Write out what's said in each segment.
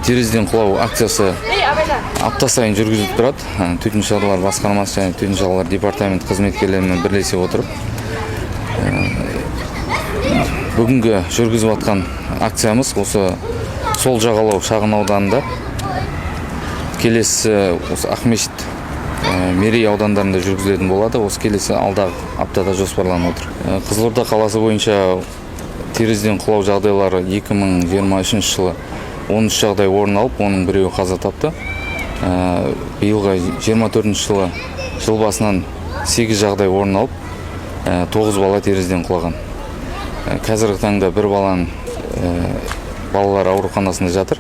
Терезеден құлау акциясы апта сайын жүргізіліп тұрады. Төтенше жағдайлар басқармасы және төтенше жағдайлар департаменті қызметкерлерімен бірлесе отырып, бүгінгі жүргізіп жатқан акциямыз осы Сол жағалау шағын ауданында, келесі осы Ақмешіт, Мерей аудандарында жүргізілетін болады. Осы келесі алдағы аптада жоспарланып отыр. Қызылорда қаласы бойынша терезеден құлау жағдайлары 2023 жылы 13 жағдай орын алып, оның біреуі қаза тапты. Биылғы 24 жылы жыл басынан 8 жағдай орын алып, 9 бала терезеден құлаған. Қазіргі таңда бір баланың балалар ауруханасында жатыр.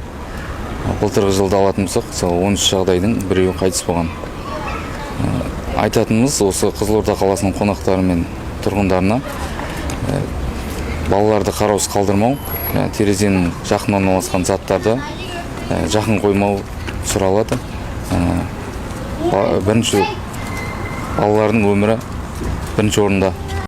Былтырғы жылды алатын болсақ, сол 13 жағдайдың біреуі қайтыс болған. Айтатынымыз, осы Қызылорда қаласының қонақтары мен тұрғындарына балаларды қараусыз қалдырмау, терезенің жақын орналасқан заттарды жақын қоймау сұралады. Бірінші балалардың өмірі бірінші орында.